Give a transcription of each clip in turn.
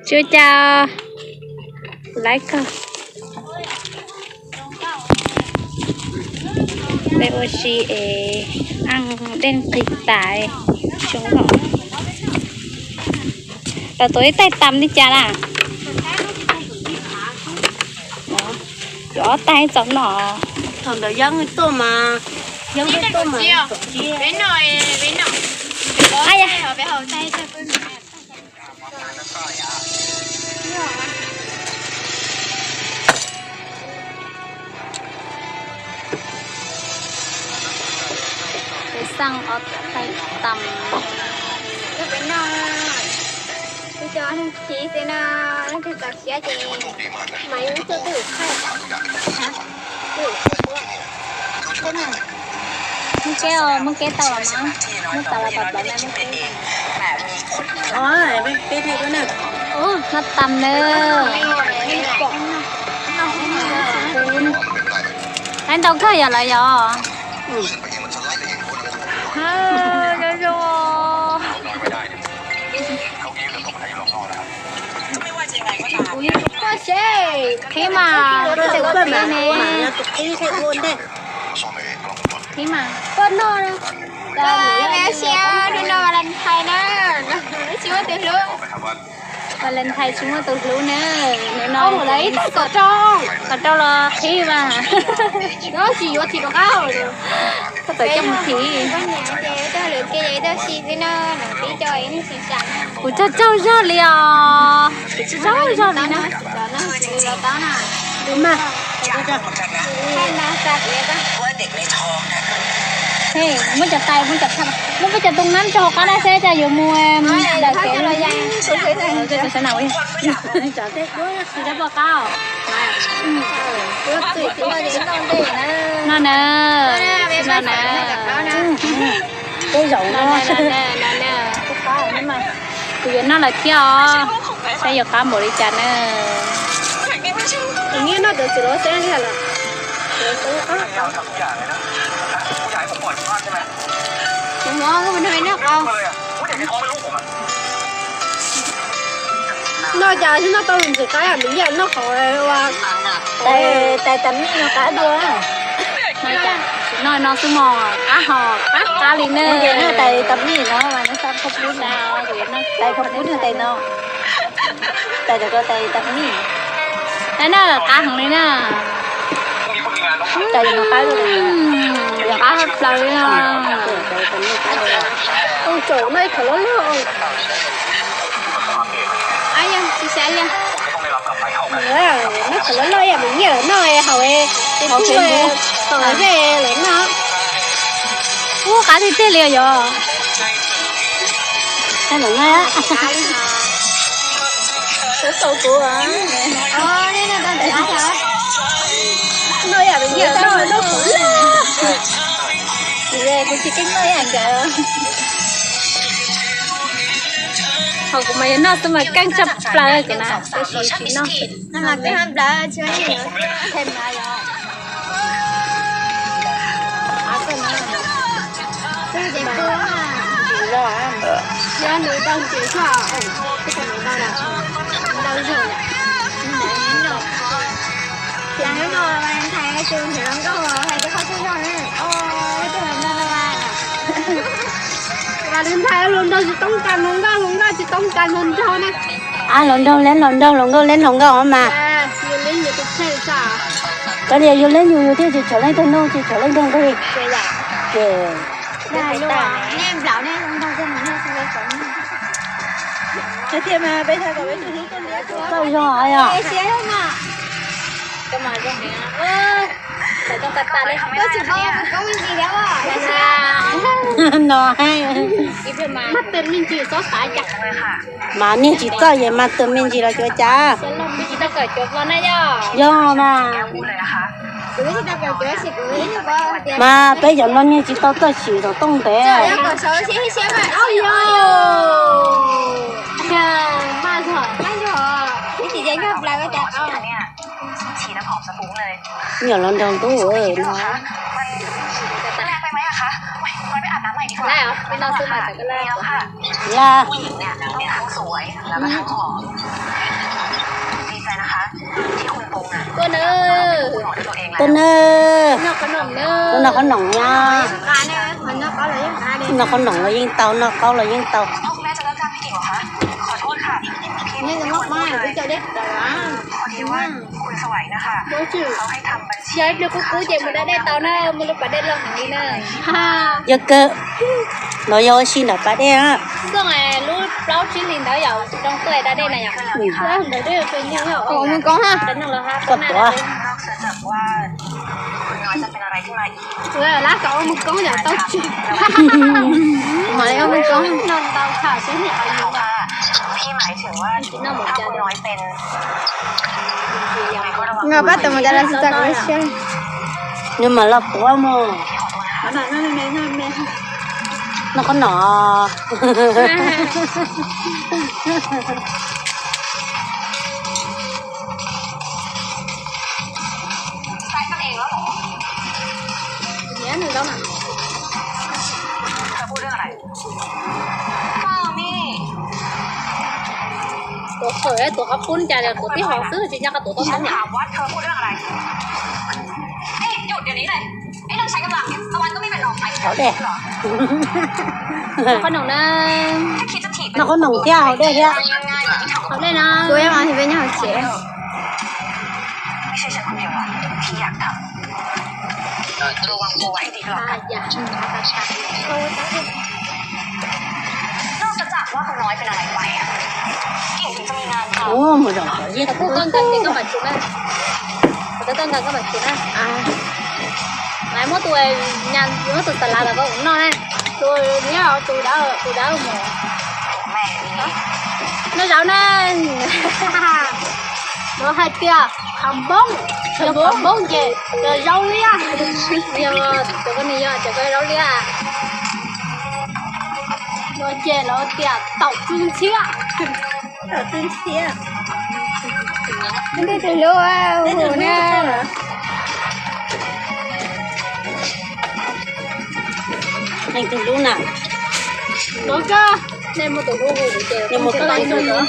Tsis ua cas, laiv kawg. Peb ua si es aj dej nqig tas zoo nkaus. Los tuav ib tais tas li cas na? Yuav ob tais txaus no. Thaum ntawd Yeeb tuaj mas, Yeeb peb tuaj mas. Peb xaj ob tais tas. Peb noj, peb cov neeg khiv xwb no, leej twg txaus siab ces mas ib tug twj ywm qhaij. Muaj keb os, muaj keb tau los mas, muaj tas los pab plawv na, muaj keb. Ua, peb thiaj no tas na. Laib ntau kawg yog lawm yog. Zoo zoo. Qhib mas, qhib mas. Qhib mas. Koj no, koj siab hnub no Valentine na, tsis muaj tus hlub. Valentine tsis muaj tus hlub na, hnub no lawv ib tag kom rau, kom rau los qhib mas. Tsis yuav thim rov qab. Koj txawm coj mus thim. Koj niam ces koj lwm ke ib tag si xwb na, lawv tib co ib neeg xwm sam. Kuv tsaug tsaug zog li os, kuv tsaug tsaug zog li na. Muab cov tais, muab cov, muab peb cov tus nab tso hauv qab na seb cas yuav mus ntawm kev. No na, no na. Tej zaum no, kuv yuav noj lawm thiab os, saib yuav qab npaum li cas na. Nyiam noj cov txiv los xeb li lawm. Noj cas noj tau ntxim qab, nws nyiam noj qhov ua tais tas mij no qab dua. Noj no xwb mog, qab hos qab qab li ne. Tais tas mij no, tais khau pub tais no. Tais tas ko tais tas mij. Tais na qab heev li na. Tais no qab, qab plaws li no. Ua tsaum noj ib khov loj loj. Noj khov loj loj yam nws nyiam lawm noj haus, haus pem, haus zej lawm noj. Ua qab tiag tiag li yog. Kuv, kuv, noj yam nws nyiam noj, noj khov loj. Kuv tsis keej noj ib yam nkawd. Hos kuv mas yog noj xwb mas keej tshaj plaws kuv na, tab sis tsis noj. Valentine hluas nraug tsis toob kas hluas nkauj, hluas nkauj tsis toob kas hluas nraug na. Hluas nraug leb hluas nraug, hluas nkauj leb hluas nkauj mas. Koj tias yug leej yug yus thiaj tsis tshuav leej twg nug, tsis tshuav leej twg nqi. Ces txawj zog yog. No mas niag tsis txawj es mas tus me ntsis los cuav cas. Yog mas. Mas peb cov no niag tsis tau txawj sim xov tooj ntev. Nyuam los nraug ntub no. Lab, lab. Tua na, tua na. Tua noj qhob noom na. Noj qhob noom los yeej tau, noj qaub los yeej tau. Yog ib pliag kub kub ces mus da dej tau na, muaj lub pas dej loj heev li na. Yog kawg, no yog ua si ntawm pas dej na. Xyoo lub plaub tsib hlis ntawd yom, zoo tuaj da dej na yom. Koj tuav. Lab kom ua mus koob yom, tau tsis. Mam li ua mus koob no ntau tham xwb niam. Noj pab tus mus cas los tsis txog kuv lub siab. Nws mam los puav mus. Noj qhob noom. Tuav qhov, tuav qhov pub cas, tuav tib hov xwb tsis nco qab tuav tau ntau. Hauv dej. Noj qhob noom na. Noj qhob noom thiab hauv dej thiab. Hauv dej no. Kuv ib mas peb nyob hauv tsev. Ua mus zaum qhov zeb. Kuv koj nkees ces koj mam tsuv na. Kuv koj nkees koj mam tsuv na. Mas muab tus, muab tus xas lav los koj noj na. Tus, tus dawb, tus dawb mus. Noj zaub na. Luag hais tias qhov npoob, yog qhov npoob ces yog zaub liab. Yog cov koj ni yog cov koj zaub liab. Luag ces lawv tias taum txwj ntxhiab. Taum txwj ntxhiab. Leej twg hlub hu na. Leej twg hlub na? Mov koj, nej muaj tus hlub hu kuv ces nej muaj koj hlub.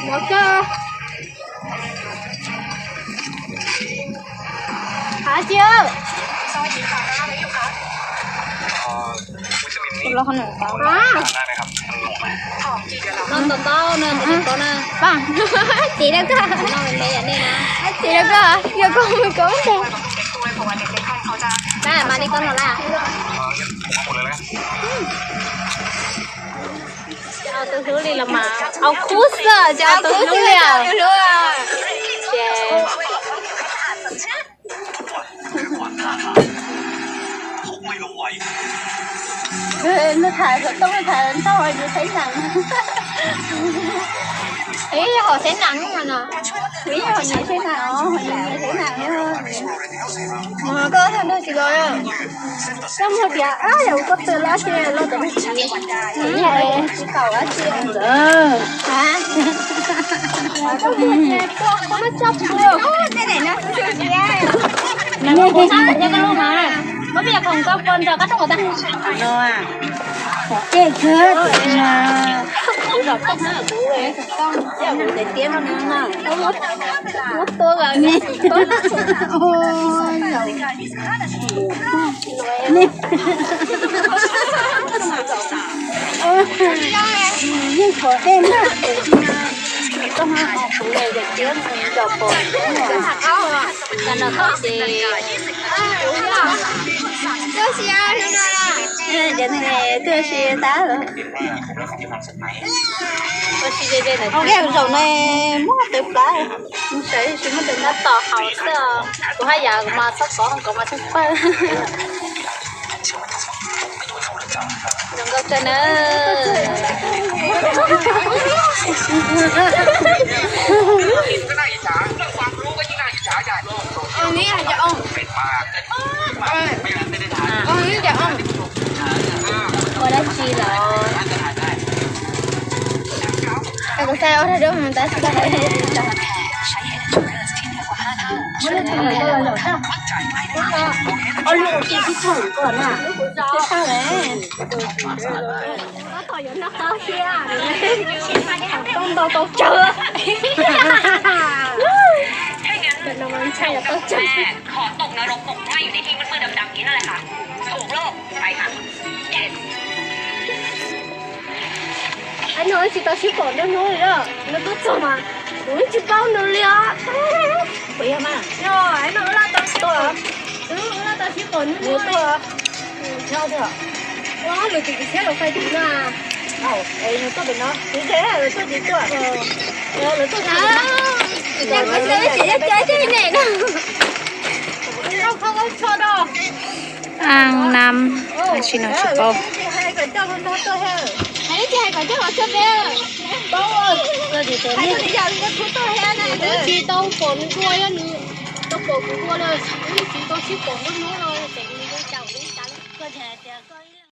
Mov koj. Hais tsis. Noj ntau ntau na, mus tsis tau na. Txiv rau koj. Txiv rau koj, yog koj mus koob mus. Mas li koj no lawm. Ces tus hlub li los mas au khub xwb, ces tus hlub li. Ces nws tham xov tooj tham ntau yus xaiv nam. Ib yog hom xaiv nam no, ib yog hom nyiam xaiv nam, hom nyiam nyiam xaiv nam. Mas koj thaum ntawd tsis los, koj muag tias yog koj twb los tsis los tau tsis, tsis tau tsis ntawd. Koj muag tias koj muag tso pua. Nws muag kuv na, yog koj lub mas, koj pib yog khoom koj pua nrog koj rooj kom tag. Ces kawg kuv zom tooj na kuv, kuv daim tiab no na. Muab tua yeej qhov dej na. Koj ha, kuv daim tiab zom pom. Koj no koj ces, koj si tab. Ua si ze ze ntawm, zaum no muab tes plab, mus sawv tsis muab tes plab tom haus xwb. Kuv haj yam mas txhob kov, kov mas txhob pawg. Zoo nkauj kawg na. Ua dab tsi los? Kuv xav ua dab dub mus tab sis koj hais li ntawd. Ob lub ua ke sib tshooj koj na. Lub kuv zov. Tau lawm. Tab tom yuav noj qab thiab. Tau ntau tau tsawg. Ntawm no mas ntshai yuav tau tsawg xwb. Ai no tsis tau sib pom hnub hnub li, nws tuaj txog mas kuv tsis paub nws li os. Puas yog mas? Yog, ai no wb laj tau sib pom, wb laj tau sib pom hnub hnub li. Nyob tiag. Ua lwm tus kwv txhiaj los fais tim no. Nws tuaj pem no, kuv ces lawv tuaj ces tuaj. Lawv tuaj ces tuaj. Ces ces ces ces ne no. Aa nam, tab sis no tsis paub. Tsis tau pom nws dua, yog nws tau pom kuv dua lawm, wb tsis tau sib pom hnub hnub no ces nws zoo cas kuv ib cas li.